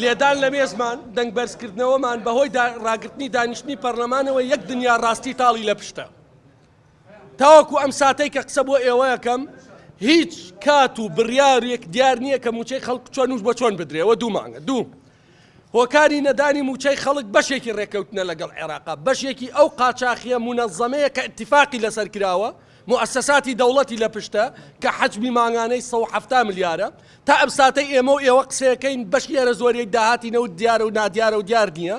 لێدان لە مێزمان، دەنگ بەرزکردنەوەمان بەهۆی ڕاگرتنی دانیشتنی پەرلەمانەوە یەک دنیا ڕاستی تاڵی لە پشتە. تاوەکو ئەم ساتەی کە قسە بۆ ئێوەکەم هیچ کات و بڕیارێک دیار نییە کە موچەی خەڵک چۆن و بە چۆن بدرێەوە دوو مانگە دوو هۆکاری نەدانی موچەی خەڵک بەشێکی ڕێککەوتنە لەگەڵ عێراقا بەشێکی ئەو قاچاخیە مونەزەمەیە کە ئیتیفاقی لەسەر کراوە موئەسەساتی دەوڵەتی لە پشتە کە حەجمی مانگانەی 170 ملیارە تا ئەم ساتەی ئێمە و ئێوە قسەکەین بەشی هەرە زۆریەی داهاتی نەوت دیارە و نادیارە و دیار نییە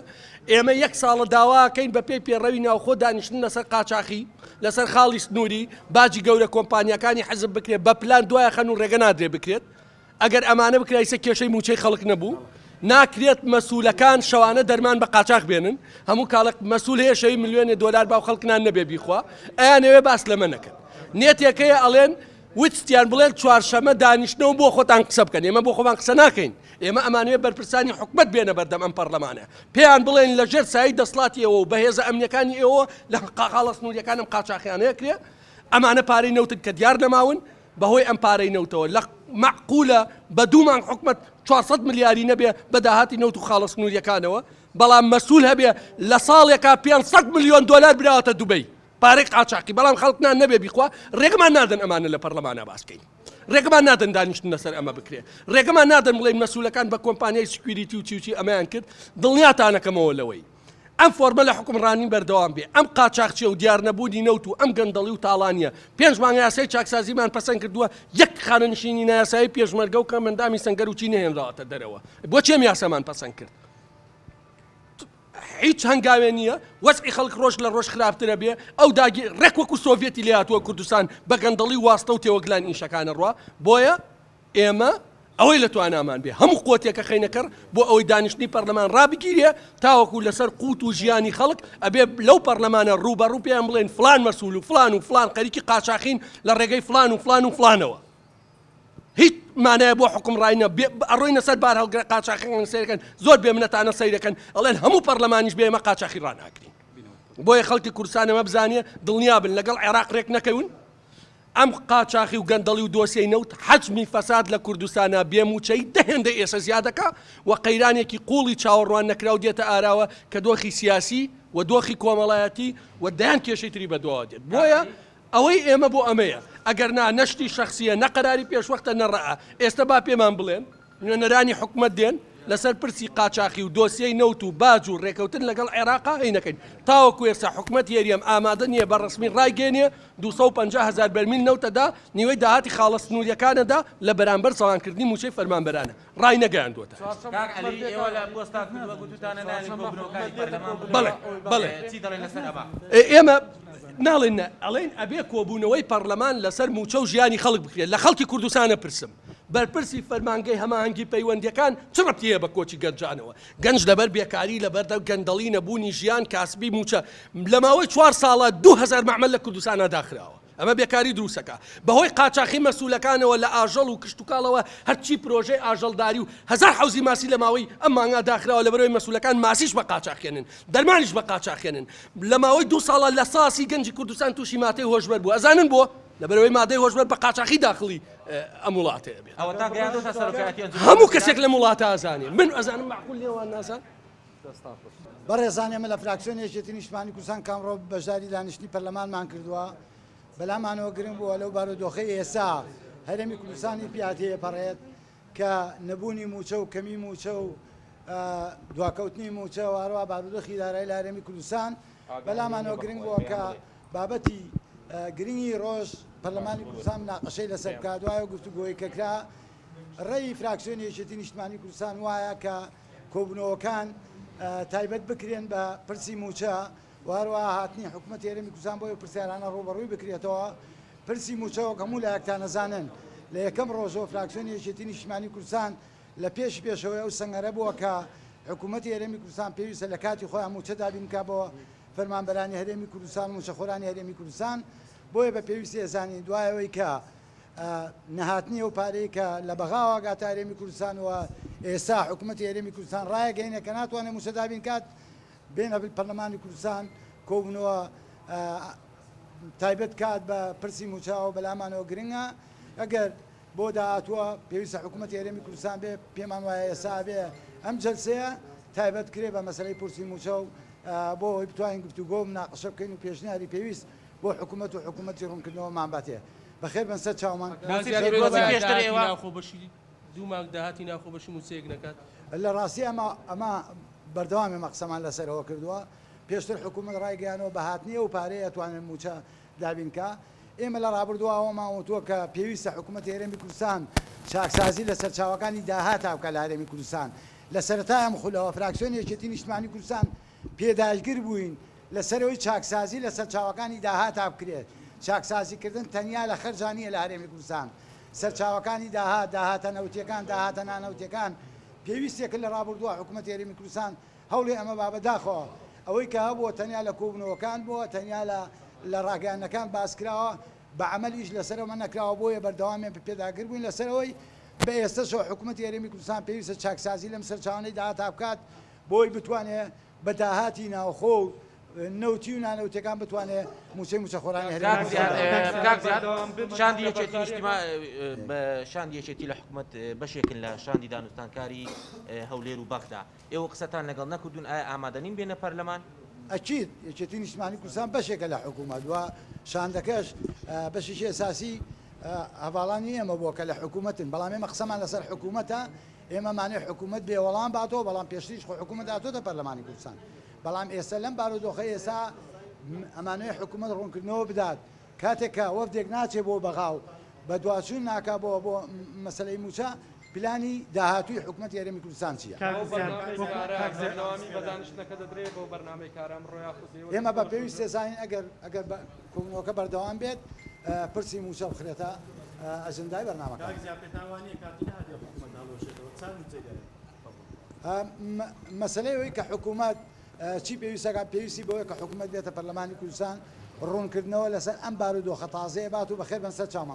ئێمە یەک ساڵە داواکەین بە پێی پێڕەوی ناوخۆ دانیشتن لەسەر قاچاخی لەسەر خاڵی سنووری باجی گەورە کۆمپانیاکانی حەزب بکرێت بە پلان دوای خەن و ڕێگە نادرێ بکرێت ئەگەر ئەمانە بکرا ئیسە کێشەی موچەی خەڵک نەبوو ناکرێت مەسولەکان شەوانە دەرمان بە قاچاخ بێنن هەموو کاڵک مەسول هەیە شەوی ملیۆنێ دۆلار باو خەڵک نان نەبێ بیخوا ئەیانەوێ باس لەمە نەکەن نێتێکەیە ئەڵێن وتیان بڵێن چوارشەمە دانیشتنەوە بۆ خۆتان قسە بکەن ئێمە بۆ خۆمان قسە ناکەین ئێمە ئەمانەوێ بەرپرسانی حکومت بێنە بەردەم ئەم پەرلەمانە پێیان بڵێن لە ژێر سایەی دەسڵاتی ئێوە و بەهێزە ئەمنیەکانی ئێوە لە قاقاڵە سنووریەکانم قاچاخیانەیە کرێ ئەمانە پارەی نەوتن کە دیار نەماون بەهۆی ئەم پارەی نەوتەوە لە مەعقولە بە دوو مانگ حکومەت 400 ملیاری نەبێ بە داهاتی نەوت و خاڵە سنووریەکانەوە بەڵام مەسول هەبێ لە ساڵێکا 500 ملیۆن دۆلار براوەتە دوبەی پارەی قاچاقی بەڵام خەڵک نان نەبێ بیخوا ڕێگەمان نادەن ئەمانە لە پەرلەمانە باس بکەین ڕێگەمان نادەن دانیشتن لەسەر ئەمە بکرێ ڕێگەمان نادەن بڵێن مەسولەکان بە کۆمپانیای security و چی و چی ئەمەیان کرد دڵنیاتانەکەمەوە لەوەی ئەم فۆرمە لە حوکمڕانی بەردەوام بێ، ئەم قاچاخچیە و دیارنەبوونی نەوت و ئەم گەندەڵی و تاڵانیە، پێنج مانگە یاسای چاکسازیمان پەسەند کردووە، یەک خانەنشینی نایاسایی پێشمەرگە و کەمئەندامی سەنگەر و چی نەهێنراوەتە دەرەوە، بۆچی ئەم یاسامان پەسەند کرد؟ هیچ هەنگاوێ نییە، وەزعی خەڵک ڕۆژ لە ڕۆژ خراپترە بێ، ئەو داگیر ڕێک وەکو سۆڤیەتی لێهاتووە کوردستان بە گەندەڵی و واستە و تێوەگلان ئیشەکانە ڕوا، بۆیە ئێمە ئەوەی لە توانامان بێ هەموو قوتێکە خەینە کەڕ بۆ ئەوەی دانیشتنی پەرلەمان ڕابگیرێ تاوەکو لەسەر قوت و ژیانی خەڵک ئەبێ لەو پەرلەمانە ڕووبەڕوو پێیان بڵێن فلان مەسول و فلان و فلان خەریکی قاچاخین لە ڕێگەی فلان و فلان و فلانەوە هیچ مانایە بۆ حکوم ڕاینە ئەڕۆینە سەر بار هەڵگرە قاچاخەکان سەیرەکەن زۆر بێمنەتانە سەیرەکەن ئەڵێن هەموو پەرلەمانیش بێ ئێمە قاچاخی ڕاناگرین بۆیە خەڵکی کوردستان ئەمە بزانێ دڵنیابن لەگەڵ عێراق ڕێک نەکەون ئەم قاچاخی و گەندەڵی و دۆسیەی نەوت حەجمی فەساد لە کوردستانا بێ مووچەیی دە هێندەی ئێسە زیاد دەکا و قەیرانێکی قووڵی چاوەڕوان نەکراو دێتە ئاراوە کە دۆخی سیاسی و دۆخی کۆمەڵایەتی و دەیان کێشەی تری بەدواوە دێت بۆیە ئەوەی ئێمە بۆ ئەمەیە ئەگەر نا نە شتی شەخسیە نە قەراری پێشوەختە نە ڕەئە ئێستە با پێمان بڵێن نوێنەرانی حکومەت دێن لەسەر پرسی قاچاخی و دۆسیەی نەوت و باج و رێکەوتن لەگەڵ عێراقا هی نەکەین تاوەکو ئێستا حکومەتی هەرێم ئامادە نییە بە رەسمی رایگەیەنێ 250 هەزار بەرمیل نەوتەدا نیوەی داهاتی خاڵە سنووریەکانەدا لە بەرامبەر زەوانکردنی مووچەی فەرمانبەرانە ڕاینەگەیاندووەتە کاک عەلی ئێوە لە پۆستان کردووە گوتوتانە نایەن کۆبوونەوەکانی پەرلەمان بکرێت بەڵێ بەڵێ چی دەڵێن لەسەر ئەمە؟ ئێمە ناڵێن نا ئەڵێن ئەبێ کۆبوونەوەی پەرلەمان لەسەر مووچە و ژیانی خەڵک بکرێت لە خەڵکی کوردستانە پرسم بەرپرسی فەرمانگەی هەماهەنگی پەیوەندیەکان چ ڕەبتی هەیە بە کۆچی گەنجانەوە؟ گەنج لەبەر بێکاری لەبەر گەندەڵی نەبوونی ژیان کاسبی مووچە لە ماوەی چوار ساڵە 2000 مەعمەل لە کوردستانا داخراوە ئەمە بێکاری دروستەکە بەهۆی قاچاخی مەسولەکانەوە لە ئاژەڵ و کشتوکاڵەوە هەرچی پرۆژەی ئاژەڵداری و هەزار حەوزی ماسی لە ماوەی ئەم مانگا داخراوە لەبەرەوەی مەسولەکان ماسیش بە قاچاخێنن دەرمانیش بە قاچاخێنن لە ماوەی دوو ساڵە لە ساسی گەنجی کوردستان تووشی ماتەی هۆشبەر بوو ئەزانن بۆ لەبەرەوەی مادەی هۆشبەر بە قاچاخی داخڵی ئەم وڵاتەیە بێت. ئەوەتا گەیاندۆتە سەرۆکایەتی ئەنجومەنی هەموو کەسێک لەم وڵاتە ئەزانێ من ئەزانم مەعقول نیە وان نازان. بەڕێزان ئێمە لە فراکسیۆنی یەکێتی نیشتمانی کوردستان کە ئەمڕۆ بەشداری دانیشتنی پەرلەمانمان کردووە بەلامانەوە گرنگ بووە لەو بارودۆخەی ئێستا هەرێمی کوردستانی پیا تێپەڕێت کە نەبوونی مووچە و کەمی مووچە و دواکەوتنی مووچە و هەروەها بارودۆخی دارایی لە هەرێمی کوردستان بەلامانەوە گرنگ بووە کە بابەتی گرنگی ڕۆژ پەرلەمانی کوردستان مناقەشەی لەسەر بکات دوای گفتوگۆی کە کرا ڕێی فراکسیۆنی یەکێتی نیشتمانی کوردستان وایە کە کۆبوونەوەکان تایبەت بکرێن بە پرسی مووچە و هەروەها هاتنی حکوومەتی هەرێمی کوردستان بۆ ئەو پرسیارانە ڕووبەڕووی بکرێتەوە پرسی مووچە وەک هەموو لایەکتان ئەزانن لە یەکەم ڕۆژەوە فراکسیۆنی یەکێتی نیشتمانی کوردستان لە پێش پێشەوەی ئەو سەنگەرە بووە کە حکوومەتی هەرێمی کوردستان پێویستە لە کاتی خۆیان مووچە دابین بکات بۆ فەرمانبەرانی هەرێمی کوردستان و مووچەخۆرانی هەرێمی کوردستان بۆیە بە پێویستی ئەزانین دوای ئەوەی کە نەهاتنی ئەو پارەی کە لە بەغاوە گاتە هەرێمی کوردستان و ئێستا حکوومەتی هەرێمی کوردستان ڕایەگەینە کە ناتوانێت مووچە دابین کات بێنە پەرلەمانی کوردستان کۆبوونەوە تایبەت کات بە پرسی مووچەوە بەلامانەوە گرنگە ئەگەر. بۆ داهاتووە پێویستە حکوومەتی هەرێمی کوردستان بێ پێمان وایە ئێستا بێ ئەم جەلسەیە تایبەت کرێ بە مەسەلەی پرسی مووچە و بۆ ئەوەی بتوانین گفتوگۆ و مناقشە بکەین و پێشنیاری پێویست بۆ حکوومەت و حکوومەتی ڕوونکردنەوەمان باتێ. بەخێر بن سەر چاومان. بۆچی پێشتر ئێوە. دوو مانگ داهاتی ناوخۆ بەشی مووچەیەک نەکات؟ لە ڕاستی ئەمە ئەمە بەردەوام ئێمە قسەمان لەسەر ئەوە کردووە. پێشتر حکوومەت ڕایگەیانەوە بە هاتنی ئەو پارەیە ئەتوانێت مووچە دابین کا. ئێمە لە ڕابردووە ئەوەمان وتووە کە پێویستە حکوومەتی هەرێمی کوردستان چاکسازی لە سەرچاوەکانی داهاتا بکا لە هەرێمی کوردستان. لە سەرەتای ئەم خولەوە فراکسیۆنی یەکێتی نیشتمانی کوردستان پێداگر بووین لەسەر ئەوەی چاکسازی لە سەرچاوەکانی داهاتا بکرێت. چاکسازیکردن تەنیا لە خەرجا نییە لە هەرێمی کوردستان. سەرچاوەکانی داهات، داهاتە نەوتییەکان، داهاتە نانەوتییەکان پێویستێکن لە ڕابردووە حکوومەتی هەرێمی کوردستان هەوڵی ئەمە با بەداخەوە ئەوەی کە هەبووە تەنیا لە کۆبوونەوەکان بووە، تەنیا لە لە ڕاگەیاندنەکان باس کراوە، بە عەمەل ئیش لەسەر ئەمە نەکراوە، بۆیە بەردەوام ئێمە پێداگر بووین لەسەر ئەوەی بە ئێستەشەوە حکوومەتی هەرێمی کوردستان پێویستە چاکسازی لەم سەرچاوانەی داهاتا بکات بۆی بتوانێ بە داهاتی ناوخۆ و نەوتی و نانەوتیەکان بتوانێ مووچەی مووچەخۆرانی هەرێمی کاک زیاد کاک زیاد شاندی یەکێتی نیشتیمان شاندی یەکێتی لە حکومەت بەشێکن لە شاندی دانوستانکاری هەولێر و بەغدا ئێوە قسەتان لەگەڵ نەکردوون ئایا ئامادەنین بێنە پەرلەمان؟ ئەکید یەکێتی نیشتمانی کوردستان بەشێکە لە حکوومەت و شاندەکەش بەشێکی ئەساسی هەڤاڵانی ئێمە بووە کە لە حکوومەتن، بەڵام ئێمە قسەمان لەسەر حکوومەتە، ئێمە مانەوێ حکوومەت بێ وەڵام باتەوە، بەڵام پێشتریش خۆ حکوومەت هاتۆتە پەرلەمانی کوردستان، بەڵام ئێستا لەم بارودۆخەی ئێستا ئەمانەوێ حکوومەت ڕوونکردنەوە بدات، کاتێک کە وەفدێک ناچێ بۆ بەغا و بەدواچوون ناکا بۆ بۆ مەسەلەی مووچە، پلانی داهاتووی حکومەتی هەرێمی کوردستان چییە؟ ئێمە بە پێویست دەزانین ئەگەر ئەگەر کۆبوونەوەکە بەردەوام بێت پرسی مووچە بخرێتە ئەجندای بەرنامەکان. مەسەلەی ئەوەی کە حکوومەت چی پێویستەکە پێویستی بەوەیە کە حکوومەت بێتە پەرلەمانی کوردستان ڕوونکردنەوە لەسەر ئەم بارودۆخە تازەیە بات و بەخێر بن سەر چاومان.